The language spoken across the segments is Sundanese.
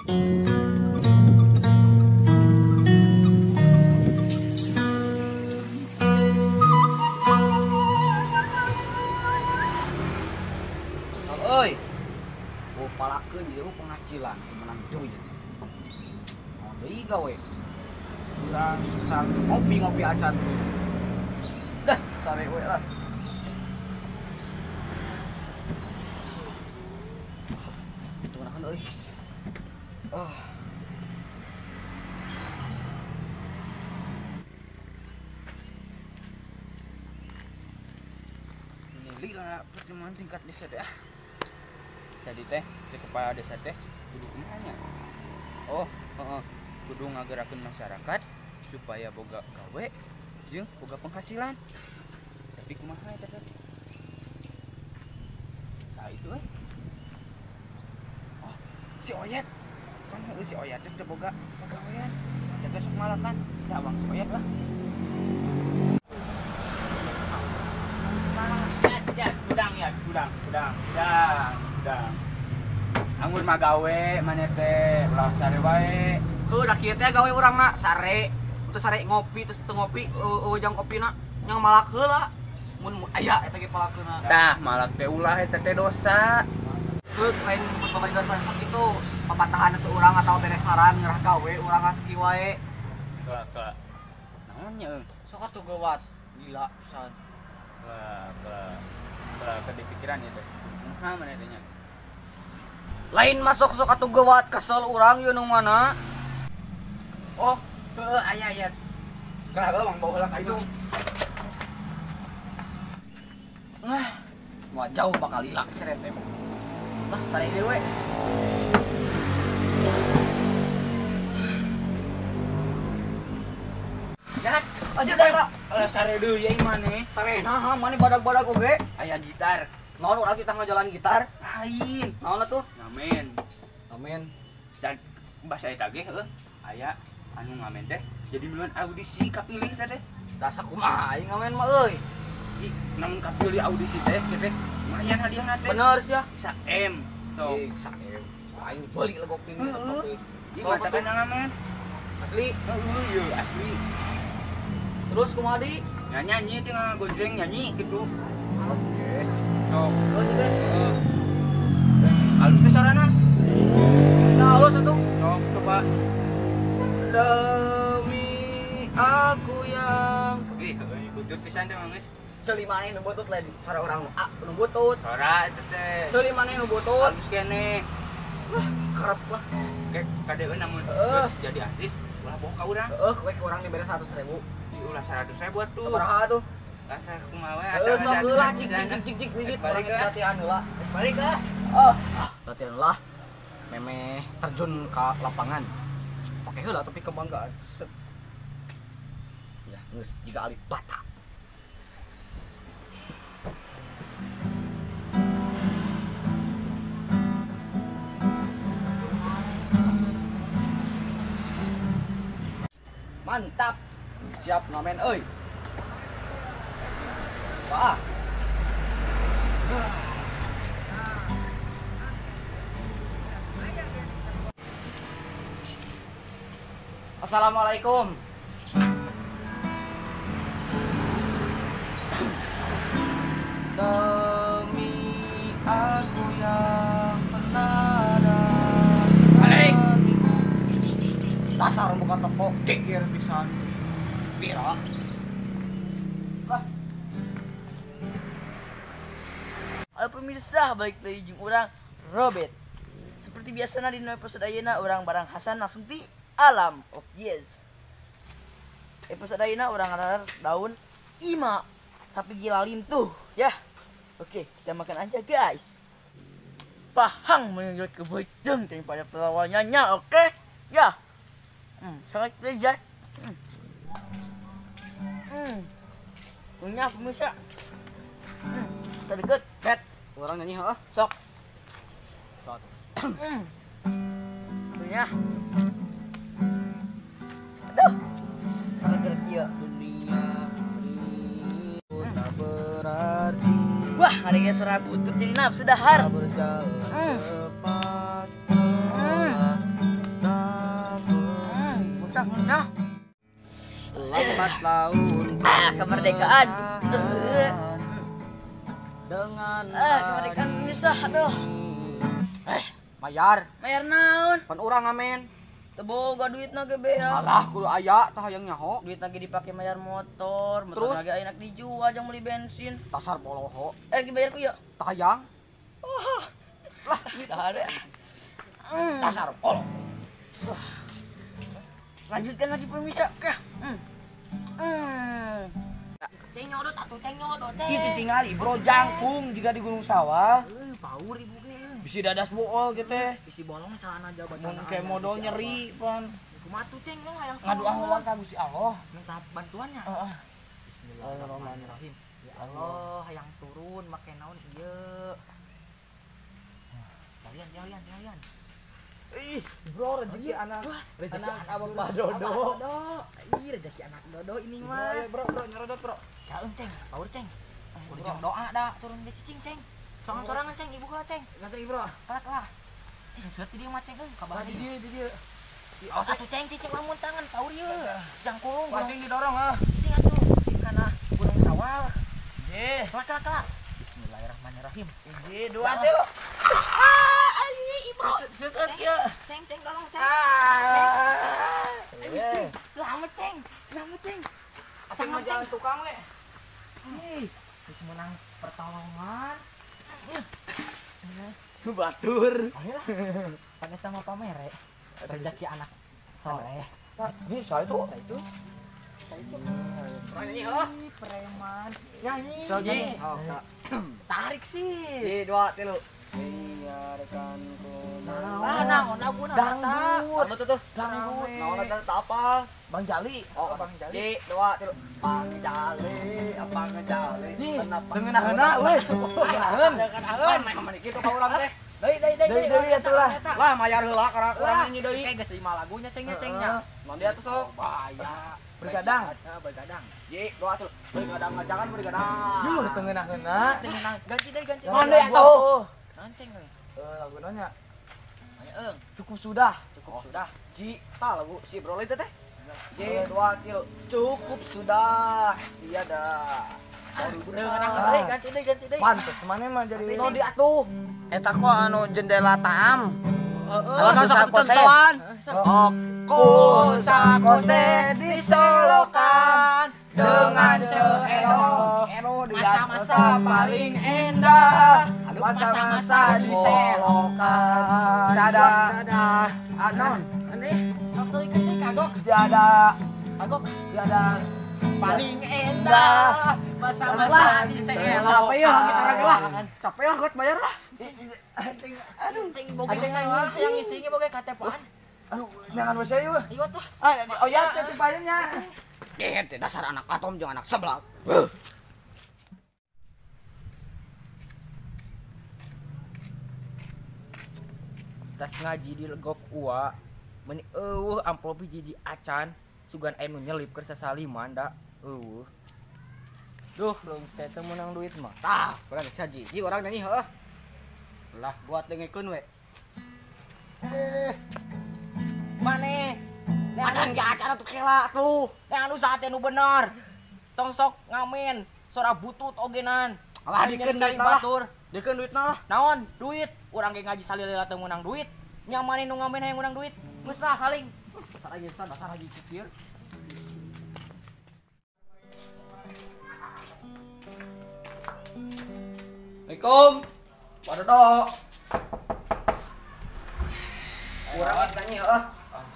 Oi. Oh palakeun ieu penghasilan menang duit. Oh deui gawe. Urang sang ngopi-ngopi acan. Dah sare we lah. Itu nahan euy. Ah. Ini lah pertemuan tingkat desa deh. Jadi teh cek kepala desa teh kudu kumaha nya? Oh, heeh. Kudu ngagerakeun masyarakat supaya boga gawe jeung boga penghasilan. Tapi kumaha eta teh? Nah itu euy. Oh, si Oyat. Kan heueuh si Oyat teh teu boga pagawean. Jaga sok malakan, dawang si Oyat lah. Ya, gudang ya, gudang, gudang, gudang. Gudang. Anggur mah gawe maneh teh ulah sare wae. Heuh da kieu teh gawe urangna sare. Teu sare ngopi terus teu ngopi eueuh jang kopina nya malak heula. Mun aya eta ge palakeuna. Tah malak teh ulah eta teh dosa. Heuh lain mun dosa sok kitu papatahan teh urang atawa beres saran ngerah gawe urang atuh kieu wae. Kela. Naon nya euy? Sok atuh geuwat gila pisan. Kela kela kela pikiran ieu teh. Kumaha maneh teh nya? Lain masuk sok atuh geuwat kesel urang ieu nu mana? Oh, heueuh aya aya. Kela heula mang bawa heula ka itu. Nah, wah jauh bakal lilak seret teh. Lah, sare deui we. Jahat, aja saya. Lah sare deui ieu maneh. Sare naha maneh badag-badag oge. Aya gitar. Naon urang kita ngajalan gitar? Lain. Naon atuh? Ngamen. Ngamen. Dan bahasa eta ge heueuh aya anu ngamen teh jadi miluan audisi kapilih teh teh. Dasa kumaha aing ngamen mah euy. Ih, namun kapilih audisi teh teh lumayan hadiahna teh. Bener sia. Bisa M. Sok. Bisa M. Aing beli legok tinggi. Heeh. Ieu mah teh ngamen. Asli. Heeh, ieu asli. Terus kumaha di? Ya nyanyi teh ngagojreng nyanyi gitu. Oke. Sok. Terus teh. Heeh. Halus teh sarana. Nah, halus atuh. Sok coba. Demi aku yang ih, butut pisan teh mah geus. Ceuli maneh nu butut lain sora urang nu A nu butut. Sora eta teh. Ceuli maneh nu butut. Halus keneh. Wah, kerep lah. Kayak kadeun namun geus jadi artis ulah bohong ka urang. Heeh, kowe ka urang dibere 100.000. Ulah 100.000 atuh. Sabaraha atuh? Asa kumaha we asa. Sok heula cik cik cik cik wigit urang latihan heula. Balik ah. Oh, latihan lah. Memeh terjun ke lapangan. Pakai heula tapi kebanggaan. Set. Ya, geus jiga alif bata. Mantap. Siap ngamen euy. Wah. Assalamualaikum. Demi aku yang pernah ada. Balik. Dasar buka toko dikir pisan. Pira. Lah. Halo pemirsa, balik lagi jeung urang Robert. Seperti biasa di episode ayeuna urang bareng Hasan langsung di alam. Oh yes. Episode ayeuna urang ngadahar daun ima sapi gila lintuh ya. Oke, kita makan aja guys. Pahang menunjuk ke bejeng daripada perlawanannya, oke? Ya. Sangat lezat. Punya pemirsa. Terdekat, bet. Orang nyanyi heeh. Sok. Punya. Aduh. Sangat gerki ya. Dunia ini tak berarti. Wah, ada yang suara butut jadi nafsu dahar. Lambat laun kemerdekaan. Dengan kemerdekaan pemirsa, aduh. Bayar. Bayar naon? Pan urang ngamen. Teu boga duitna ge bea. Alah kudu aya tah hayang nyaho. Duitna ge dipake bayar motor, motor lagi aya nak dijual jang meuli bensin. Dasar boloho. Dibayar ku ieu. Tah hayang. Lah, tah ada. Dasar boloho. Lanjutkan lagi pemirsa. Ceng nyodot atuh, ceng nyodot. Itu tingali bro jangkung jika di Gunung Sawah. Paur ibu ge. Bisi dadas bool gitu teh. Bisi bolong celana aja bacaan. Mun ke modal nyeri pan. Kumaha tuh ceng lo hayang ngadoa heula ka Gusti Allah. Minta bantuannya. Heeh. Bismillahirrahmanirrahim. Ya Allah, hayang turun make naon ieu. Kalian kalian kalian. Ih, bro rezeki anak abang Pak Dodo. Ih, rezeki anak Dodo ini mah. Bro, bro nyerodot, bro. Kaeun ceng, paur ceng. Kudu jang doa da turun ge cicing ceng. Sorangan-sorangan ceng ibu heula ceng. Nanti bro. Kalah kalah. Ih, seset di dieu mah ceng euy, kabar di dieu di dieu. Awas atuh ceng cicing lamun tangan paur ieu. Jangkung. Ceng didorong ah. Cicing atuh, cicing kana Gunung Sawal. Nggih. Kalah kalah kalah. Bismillahirrahmanirrahim. Nggih, dua teh lo. Bro, seset ieu. Ceng ceng tolong ceng. Selamat ceng, selamat ceng. Asing mah jalan tukang we. Ih, geus menang pertolongan. Batur. Ayolah. Pan eta mah pamere. Rezeki anak soleh. Ini saya itu. Saya itu. Saya itu. Nyanyi heuh. Preman. Nyanyi. Nyanyi. Oh, tarik sih. 1 2 3. Biarkan ku naon laguna dangdut. Anu tuh tuh. Dangdut. Naon eta tak apal. Bang Jali. Oh, Bang Jali. 2 3. Bang Jali, Bang Jali. Dengenaheuna euy. Dengenaheun. Dengenaheun. Mah kitu ka urang teh. Deui deui deui deui atuh lah. Lah mayar heula karena urang nyanyi deui. Kayak geus 5 lagunya cengnya cengnya. Naon dia tuh sok? Bahaya. Bergadang. Bergadang. 1 2 3. Bergadang jangan bergadang. Yuh, tengenaheuna. Tengenah. Ganti deui ganti. Naon deui atuh? Naon ceng euy? Lagu nya. Ayo eung. Cukup sudah. Cukup sudah. Ji, tah lagu si Broly teh teh. 1 2 3. Cukup sudah. Tiada. Ganti deui ganti deui. Pantes maneh mah jadi no di atuh. Eta kok anu jendela taam. Heeh. Anu contohan. Kose disolokan dengan ceero. Masa-masa paling indah. Masa-masa diselokan. Dadah. Dadah. Anon. Aneh. Waktu ikut kagok. Tiada. Kagok. Tiada. Paling indah masa-masa diselokan. Capek ya kita lagi lah. Capek lah buat bayar lah. Aduh, ceng boga yang isinya boga KTP-an. Aduh, jangan WC yuk. Iya tuh. Oh ya, teh payungnya. Teh dasar anak atom jeung anak sebelah. Tas ngaji di legok ua, meni eueuh amplop hiji acan, sugan aya nu nyelip keur sasaliman da eueuh. Duh, belum saya teh meunang duit mah. Tah, urang geus haji. Ji urang nyanyi heuh. Lah, buat dengekeun we. Maneh acan ge acan atuh kela atuh. Yang usaha teh nu bener. Tong sok ngamen, sora butut ogenan. Alah dikeun duitna lah. Dikeun duitna lah. Naon? Duit. Urang ge ngaji salila teu meunang duit. Nyamane nu ngamen hayang meunang duit. Geus lah haling. Dasar aja dasar lagi cikir. Assalamualaikum. Pak Dodo. Urang nyanyi heuh.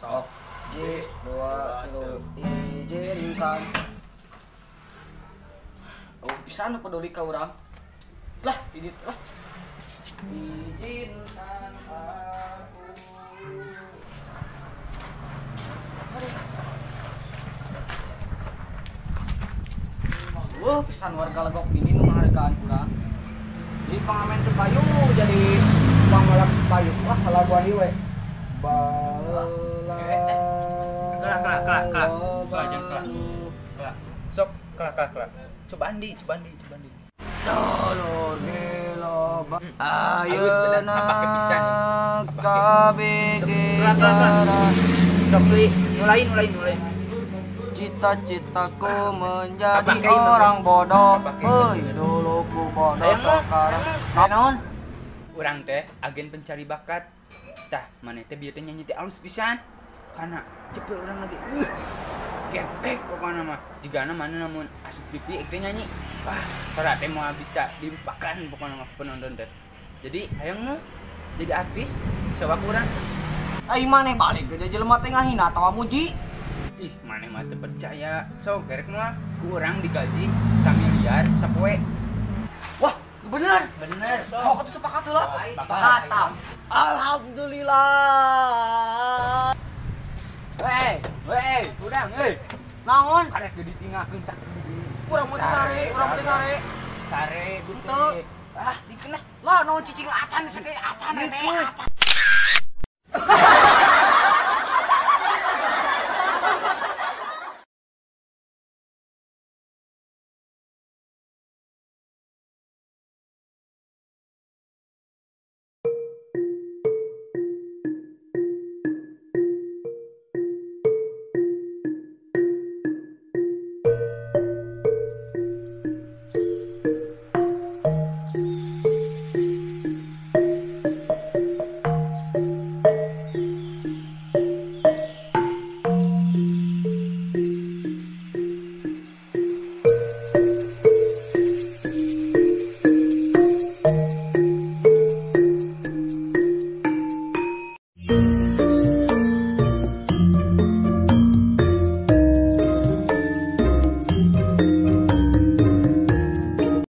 Sok. 1 2 3 izinkan. Oh, bisa nu peduli ka urang. Lah, ini lah. Izinkan aku. Wah, pisan warga legok ini nu ngahargaan urang. Jadi pengamen teu payu jadi pangalak payu. Wah, laguan ieu we. Bala. Kelak kelak kelak kelak. Kelak jangan kelak. Kelak. Sok kelak kelak kelak. Coba Andi, coba Andi, coba Andi. Dolor gelo. Ayo Kelak kelak kelak. Sok deui, nulain nulain nulain. Cita Cita-citaku menjadi orang bodoh. Hei, dulu ku bodoh sekarang. Naon? Urang teh agen pencari bakat. Tah, maneh teh bieu teh nyanyi teh alus pisan. Karena cepet urang lagi. Getek pokokna mah. Jigana mana namun asup TV teh nyanyi. Wah, sora teh moal bisa dilupakan pokokna mah penonton teh. Jadi hayang nu jadi artis sewa kurang. Ai maneh balik ke jelema teh ngahina atawa muji. Ih, maneh mah teu percaya. Sok gerek mah ku urang digaji samiliar sapoe. Wah, bener. Bener. Sok atuh sepakat heula. Sepakat. Alhamdulillah. Weh, weh, urang euy. Naon? Karek ge ditinggalkeun sakitu. Urang mah teu sare, urang mah teu sare. Sare Henteu. Ah, dikena. Lah naon cicing acan seke acan teh acan.